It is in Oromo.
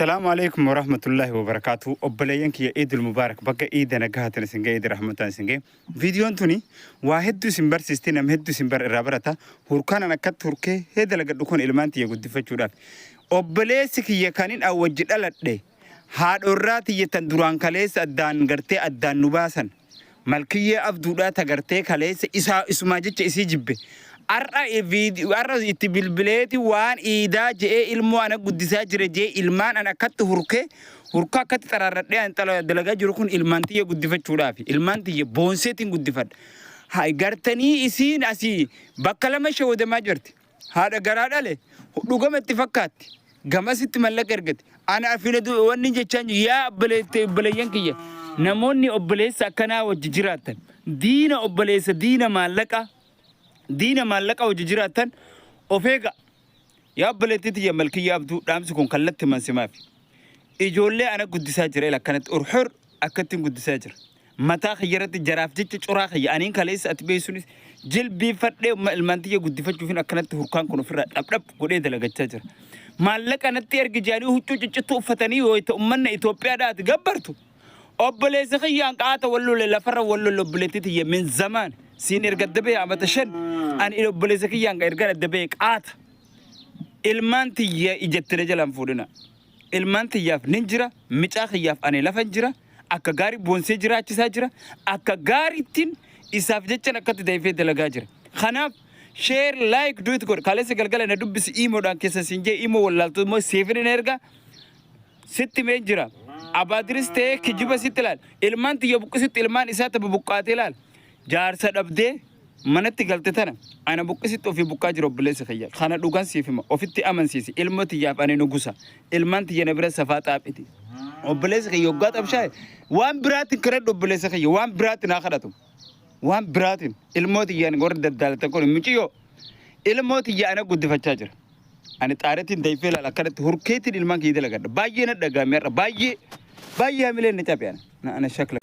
Salaamu alaikum warahmatullahi wabarakaatu. Obboleeyyan kiyya, Iidul Mubaarak. Bakka iida nagahaatiin isin ga'e, iida rahmataan isin ga'e. Viidiyoon tuni waa hedduu isin barsiisti, nama hedduu isin bar irraa barata. Hurkaanan akkatti hurkee hee dalagadhu kun ilmaan tiyya guddifachuudhaaf. Obboleessi kiyya kanin an wajji dhaladhe, haadhorraa tiyya tan duraan kaleessa addaan gartee addaan nu baasan, Malkiyyee Abduudhaa ta gartee kaleessa isaa isumaa jecha isii jibbe. Har'a har'a itti bilbileeti waan iidaa je'ee ilmoo ana guddisaa jira je'ee ilmaan an akkatti hurkee hurkaa akkatti xaraarradhee an dalagaa jiru kun ilmaan tiyya guddifachuudhaafi. Ilmaan tiyya boonseetiin guddifadha. Hay gartanii isiin asii bakka lama shawwadamaa jirti. Haadha garaa dhale dhugama itti fakkaatti. Gamasitti mallaqa ergate. Ana afina wanni jechaan jiru, yaa obboleeyyan kiyya, namoonni obboleessa akkanaa wajji jiraattan, diina obboleessa, diina maallaqa, diina maallaqa wajji jiraattan of eega. Yaa obboleettii tiyya Malkiyya Abduu, dhaamsi kun kallatti mansimaafi. Ijoollee ana guddisaa jira, ila akkanatti urxur akkattiin guddisaa jira. Mataa kiyya irratti jaraaf jecha coraa kiyya aniin kaleessa ati beeysunis jilbiifadhee ilmaan tiyya guddifachuufin akkanatti hurkaan kun ofirraa dhabdhab godhee dalagachaa jira. Maallaqa natti ergi jedhanii huccuu ciccittuu uffatanii wayita ummanna Itoophiyaadhaa ati gabbartu. Obboleessa kiyyaan qaata wal lole, lafarra wal lole. Obboleettii tiyya min zamaan siin erga adda bahee amata 5 ani obboleessa kiyyaan erga adda bahee qaata. Ilmaan tiyya ijatti na jalaan fuudhina. Ilmaan tiyyaaf nin jira, micaa kiyyaaf ani lafan jira, akka gaarii boonsee jiraachisaa jira, akka gaariittiin isaaf jechan akkatti dayfee dalagaa jira. Kanaaf share, like, do it godhi. Kaleessa galgala na dubbisi iimoodhaan keessa siin jee, iimoo wallaaltu immoo siifin hin erga. Sitti meen jira. Abaadiris ta'ee kijiba sitti ilaal. Ilmaan tiyya buqqisitti ilmaan isaa tapha buqqaatee ilaal. Jaarsa dhabdee manatti galte tana ana buqqisitti ofii buqqaa jira obboleessa kiyya. Kana dhugan siif hima. Ofitti amansiisi. Ilmoo tiyyaaf ani nugusa. Ilmaan tiyya na bira safaa xaaphiti. Obboleessa kiyya hoggaa xabshaa'e waan biraatiin kadhadhu, obboleessa kiyya waan biraatiin haa kadhatu. Waan biraatiin ilmoo tiyyaan warri daddaalatan kun miciyyoo ilmoo tiyya ana guddifachaa jira. Ani xaaretiin dayfee ilaala, akkanatti hurkeetiin ilmaan kiyya dalagadha. Baay'ee na dhagaame har'a, baay'ee baay'ee hamileen na cabe ana. Na ana shakla.